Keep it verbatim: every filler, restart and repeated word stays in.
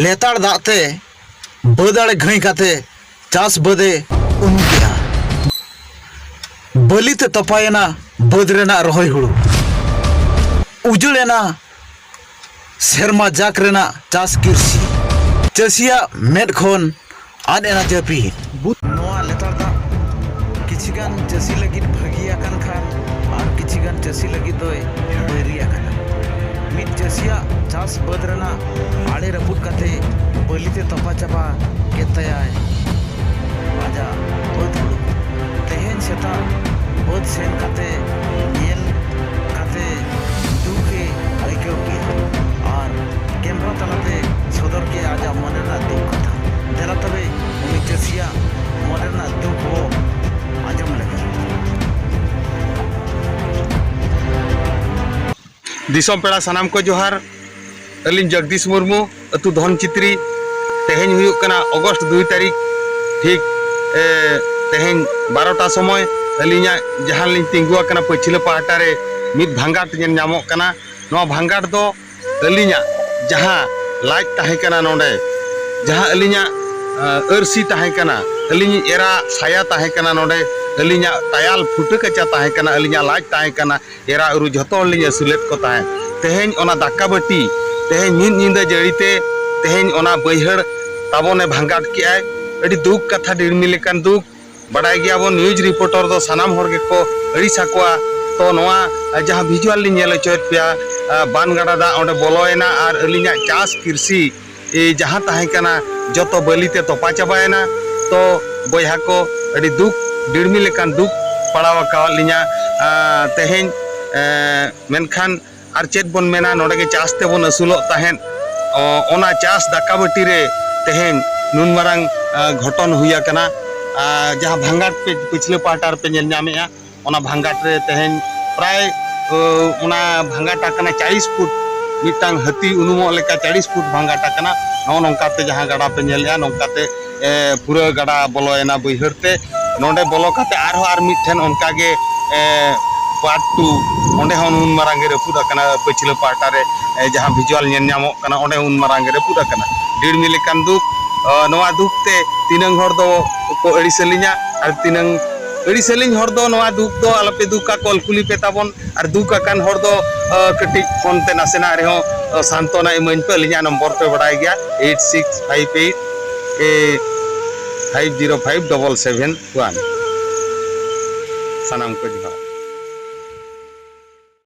ᱞᱮᱛᱟᱲ ᱫᱟᱜ ᱛᱮ ᱵᱟᱹᱫᱽ ᱟᱲᱮ ᱜᱷᱟᱹᱭ ᱠᱟᱛᱮ ᱪᱟᱥ ᱵᱟᱹᱫᱽ ᱮ ᱩᱱᱩᱢ ᱠᱮᱫᱼᱟ᱾ ᱵᱟᱹᱞᱤ ᱛᱮ ᱛᱚᱯᱟᱭᱮᱱᱟ ᱵᱟᱹᱫᱽ ᱨᱮᱱᱟᱜ ᱨᱚᱦᱚᱭ ᱦᱩᱲᱩ᱾ ᱩᱡᱟᱹᱲ ᱮᱱᱟ ᱥᱮᱨᱢᱟ ᱡᱟᱠ ᱨᱮᱱᱟᱜ ᱪᱟᱥ ᱠᱤᱨᱥᱤ᱾ ᱪᱟᱹᱥᱤᱭᱟᱜ ᱢᱮᱫ ᱠᱷᱚᱱ ᱟᱫ ᱮᱱᱟ ᱡᱟᱹᱯᱤᱫ᱾ ᱱᱚᱣᱟ ᱞᱮᱛᱟᱲ ᱫᱟᱜ ᱠᱤᱪᱷᱤ ᱜᱟᱱ ᱪᱟᱹᱥᱤ ᱞᱟᱹᱜᱤᱫ ᱵᱷᱟᱹᱜᱤ ᱟᱠᱟᱱ ᱠᱷᱟᱱ, ᱟᱨ ᱠᱤᱪᱷᱤ ᱜᱟᱱ ᱪᱟᱹᱥᱤ ᱞᱟᱹᱜᱤᱫ ᱫᱚᱭ ᱵᱟᱹᱭᱨᱤ ᱟᱠᱟᱱᱟ᱾ ᱢᱤᱫ ᱪᱟᱹᱥᱤᱭᱟᱜ ᱪᱟᱥ ᱵᱟᱹᱫᱽ ᱨᱮᱱᱟᱜ ᱟᱲᱮ ᱨᱟᱹᱯᱩᱫ ᱠᱟᱛᱮ ᱵᱟᱹᱞᱤ ᱛᱮ ᱛᱚᱯᱟ ᱪᱟᱵᱟ ᱠᱮᱫ ᱛᱟᱭᱟᱭ ᱟᱡᱟᱜ ᱵᱟᱹᱫᱽ ᱦᱩᱲᱩ᱾ ᱛᱮᱦᱮᱧ ᱥᱮᱛᱟᱜ ᱵᱟᱹᱫᱽ ᱥᱮᱱ ᱠᱟᱛᱮ ᱧᱮᱞ ᱠᱟᱛᱮ ᱫᱩᱠ ᱮ ᱟᱹᱭᱠᱟᱹᱣ ᱠᱮᱫᱼᱟ ᱟᱨ ᱠᱮᱢᱨᱟ ᱛᱟᱞᱟᱛᱮ ᱥᱚᱫᱚᱨ ᱠᱮᱫᱼᱟ ᱟᱡᱟᱜ ᱢᱚᱱᱮ ᱨᱮᱱᱟᱜ ᱫᱩᱠ ᱠᱟᱛᱷᱟ᱾ ᱫᱮᱞᱟ ᱛᱚᱵᱮ ᱩᱱᱤ ᱪᱟᱹᱥᱤᱭᱟᱜ ᱢᱚᱱᱮ ᱨᱮᱱᱟᱜ ᱫᱩᱠ ᱵᱚ ᱟᱸᱡᱚᱢ ᱞᱮᱜᱮ᱾ ᱫᱤᱥᱚᱢ ᱯᱮᱲᱟ ᱥᱟᱱᱟᱢ ᱠᱚ ᱡᱚᱦᱟᱨ᱾ ᱟᱹᱞᱤᱧ ᱡᱚᱜᱽᱫᱤᱥ ᱢᱩᱨᱢᱩ, ᱟᱹᱛᱩ ᱫᱷᱚᱱ ᱪᱤᱛᱨᱤ᱾ ᱛᱮᱦᱮᱧ ᱦᱩᱭᱩᱜ ᱠᱟᱱᱟ ᱚᱜᱚᱥᱴ ᱫᱩᱭ ᱛᱟᱹᱨᱤᱠᱷ, ᱴᱷᱤᱠ, ᱮ, ᱛᱮᱦᱮᱧ ᱵᱟᱨᱚᱴᱟ ᱥᱚᱢᱚᱭ ᱟᱹᱞᱤᱧᱟᱜ ᱡᱟᱦᱟᱸ ᱞᱤᱧ ᱛᱤᱸᱜᱩ ᱟᱠᱟᱱᱟ ᱯᱟᱹᱪᱷᱞᱟᱹ ᱯᱟᱦᱴᱟ ᱨᱮ ᱢᱤᱫ ᱵᱷᱟᱸᱜᱟᱴ ᱧᱮᱞ ᱧᱟᱢᱚᱜ ᱠᱟᱱᱟ᱾ ᱱᱚᱣᱟ ᱵᱷᱟᱸᱜᱟᱴ ᱫᱚ ᱟᱹᱞᱤᱧᱟᱜ ᱡᱟᱦᱟᱸ ᱞᱟᱡ ᱛᱟᱦᱮᱸ ᱠᱟᱱᱟ ᱱᱚᱰᱮ, ᱡᱟᱦᱟᱸ ᱟᱹᱞᱤᱧᱟᱜ, ᱟ, ᱟᱹᱨᱥᱤ ᱛᱟᱦᱮᱸ ᱠᱟᱱᱟ, ᱟᱹᱞᱤᱧ ᱮᱨᱟ ᱥᱟᱭᱟ ᱛᱟᱦᱮᱸ ᱠᱟᱱᱟ ᱱᱚᱰᱮ, ᱟᱹᱞᱤᱧᱟᱜ ᱛᱟᱭᱟᱞ ᱯᱷᱩᱴᱟᱹ ᱠᱟᱪᱟ ᱛᱟᱦᱮᱸ ᱠᱟᱱᱟ, ᱟᱹᱞᱤᱧᱟᱜ ᱞᱟᱡ ᱛᱟᱦᱮᱸ ᱠᱟᱱᱟ, ᱮᱨᱟ ᱩᱨᱩ ᱡᱷᱚᱛᱚ ᱦᱚᱲ ᱞᱤᱧ ᱟᱹᱥᱩᱞᱮᱫ ᱠᱚ ᱛᱟᱦᱮᱸᱫ᱾ ᱛᱮᱦᱮᱧ ᱚᱱᱟ ᱫᱟᱠᱟ ᱵᱟᱹᱴᱤ, ᱛᱮᱦᱮᱧ ᱢᱤᱫ ᱧᱤᱫᱟᱹ ᱡᱟᱹᱲᱤ ᱛᱮ ᱛᱮᱦᱮᱧ ᱚᱱᱟ ᱵᱟᱹᱭᱦᱟᱹᱲ ᱛᱟᱵᱚᱱᱮ ᱵᱷᱟᱸᱜᱟᱴ ᱠᱮᱜᱼᱟᱭ᱾ ᱟᱹᱰᱤ ᱫᱩᱠ ᱠᱟᱛᱷᱟ, ᱰᱤᱲᱢᱤ ᱞᱮᱠᱟᱱ ᱫᱩᱠ᱾ ᱵᱟᱰᱟᱭ ᱜᱮᱭᱟᱵᱚᱱ, ᱱᱤᱭᱩᱡᱽ ᱨᱤᱯᱳᱨᱴᱚᱨ ᱫᱚ ᱥᱟᱱᱟᱢ ᱦᱚᱲ ᱜᱮᱠᱚ ᱟᱹᱲᱤᱥ ᱟᱠᱚᱣᱟ᱾ ᱛᱚ ᱱᱚᱣᱟ ᱡᱟᱦᱟᱸ ᱵᱷᱤᱡᱩᱣᱟᱞ ᱞᱤᱧ ᱧᱮᱞ ᱦᱚᱪᱚᱭᱮᱫ ᱯᱮᱭᱟ, ᱟ, ᱵᱟᱱ ᱜᱟᱰᱟ ᱫᱟᱜ ᱚᱸᱰᱮ ᱵᱚᱞᱚᱭᱮᱱᱟ ᱟᱨ ᱟᱹᱞᱤᱧᱟᱜ ᱪᱟᱥ ᱠᱤᱨᱥᱤ ᱮ, ᱡᱟᱦᱟᱸ ᱛᱟᱦᱮᱸ ᱠᱟᱱᱟ, ᱡᱚᱛᱚ ᱵᱟᱹᱞᱤ ᱛᱮ ᱛᱚᱯᱟ ᱪᱟᱵᱟᱭᱮᱱᱟ᱾ ᱛᱚ ᱵᱚᱭᱦᱟ ᱠᱚ, ᱟᱹᱰᱤ ᱫᱩᱠ, ᱰᱤᱲᱢᱤ ᱞᱮᱠᱟᱱ ᱫᱩᱠ ᱯᱟᱲᱟᱣ ᱟᱠᱟᱣᱟᱫ ᱞᱤᱧᱟ, ᱟ, ᱛᱮᱦᱮᱧ᱾ ᱮ, ᱢᱮᱱᱠᱷᱟᱱ ᱟᱨ ᱪᱮᱫ ᱵᱚᱱ ᱢᱮᱱᱟ, ᱱᱚᱰᱮ ᱜᱮ ᱪᱟᱥ ᱛᱮᱵᱚᱱ ᱟᱹᱥᱩᱞᱚᱜ ᱛᱟᱦᱮᱸᱫ᱾ ᱚ, ᱚᱱᱟ ᱪᱟᱥ ᱫᱟᱠᱟ ᱵᱟᱹᱴᱤ ᱨᱮ ᱛᱮᱦᱮᱧ ᱱᱩᱱ ᱢᱟᱨᱟᱝ, ᱟ, ᱜᱷᱚᱴᱚᱱ ᱦᱩᱭ ᱟᱠᱟᱱᱟ᱾ ᱟ, ᱡᱟᱦᱟᱸ ᱵᱷᱟᱸᱜᱟᱴ ᱯᱮ ᱯᱤᱪᱷᱞᱟᱹ ᱯᱟᱦᱴᱟ ᱨᱮᱯᱮ ᱧᱮᱞ ᱧᱟᱢᱮᱫᱼᱟ, ᱚᱱᱟ ᱵᱷᱟᱸᱜᱟᱴ ᱨᱮ ᱛᱮᱦᱮᱧ ᱯᱨᱟᱭ, ᱚ, ᱚᱱᱟ ᱵᱷᱟᱸᱜᱟᱴ ᱟᱠᱟᱱᱟ ᱪᱟᱞᱤᱥ ᱯᱷᱩᱴ, ᱢᱤᱫᱴᱟᱝ ᱦᱟᱹᱛᱤ ᱩᱱᱩᱢᱚᱜ ᱞᱮᱠᱟ ᱪᱟᱞᱤᱥ ᱯᱷᱩᱴ ᱵᱷᱟᱸᱜᱟᱴ ᱟᱠᱟᱱᱟ᱾ ᱱᱚᱜᱼᱚ ᱱᱚᱝᱠᱟᱛᱮ ᱡᱟᱦᱟᱸ ᱜᱟᱰᱟ ᱯᱮ ᱧᱮᱞᱮᱜᱼᱟ, ᱱᱚᱝᱠᱟᱛᱮ, ᱮ, ᱯᱩᱨᱟᱹ ᱜᱟᱰᱟ ᱵᱚᱞᱚᱭᱮᱱᱟ ᱵᱟᱹᱭᱦᱟᱹᱲ ᱛᱮ᱾ ᱱᱚᱰᱮ ᱵᱚᱞᱚ ᱠᱟᱛᱮ ᱟᱨᱦᱚᱸ ᱟᱨ ᱢᱤᱫ ᱴᱷᱮᱱ ᱚᱱᱠᱟᱜᱮ, ᱮ, ᱯᱟᱨᱴ ᱴᱩ, ᱚᱸᱰᱮ ᱦᱚᱸ ᱩᱱ ᱢᱟᱨᱟᱝ ᱜᱮ ᱨᱟᱹᱯᱩᱫ ᱟᱠᱟᱱᱟ᱾ ᱯᱟᱹᱪᱷᱞᱟᱹ ᱯᱟᱦᱴᱟ ᱨᱮ, ᱮ, ᱡᱟᱦᱟᱸ ᱵᱷᱤᱡᱩᱣᱟᱞ ᱧᱮᱞ ᱧᱟᱢᱚᱜ ᱠᱟᱱᱟ, ᱚᱸᱰᱮ ᱦᱚᱸ ᱩᱱ ᱢᱟᱨᱟᱝ ᱜᱮ ᱨᱟᱹᱯᱩᱫ ᱟᱠᱟᱱᱟ᱾ ᱰᱤᱲᱢᱤ ᱞᱮᱠᱟᱱ ᱫᱩᱠ, ᱚ, ᱱᱚᱣᱟ ᱫᱩᱠ ᱛᱮ ᱛᱤᱱᱟᱹᱝ ᱦᱚᱲ ᱫᱚ ᱠᱚ ᱟᱹᱲᱤᱥ ᱟᱹᱞᱤᱧᱟ, ᱟᱨ ᱛᱤᱱᱟᱹᱝ ᱟᱹᱲᱤᱥ ᱟᱹᱞᱤᱧ ᱦᱚᱲ ᱫᱚ ᱱᱚᱣᱟ ᱫᱩᱠ ᱫᱚ ᱟᱞᱚᱯᱮ ᱫᱩᱠᱟ, ᱠᱚᱞ ᱠᱩᱞᱤ ᱯᱮ ᱛᱟᱵᱚᱱ᱾ ᱟᱨ ᱫᱩᱠ ᱟᱠᱟᱱ ᱦᱚᱲ ᱫᱚ, ᱚ, ᱠᱟᱹᱴᱤᱡ ᱯᱷᱳᱱ ᱛᱮ ᱱᱟᱥᱮᱱᱟᱜ ᱨᱮᱦᱚᱸ, ᱚ, ᱥᱟᱱᱛᱚᱱᱟ ᱤᱢᱟᱹᱧ ᱯᱮ᱾ ᱟᱹᱞᱤᱧᱟᱜ ᱱᱚᱢᱵᱚᱨ ᱯᱮ ᱵᱟᱲᱟᱭ ᱜᱮᱭᱟ, eight six five eight five zero five double seven one. ᱥᱟᱱᱟᱢ ᱠᱚ ᱡᱚᱦᱟᱨ᱾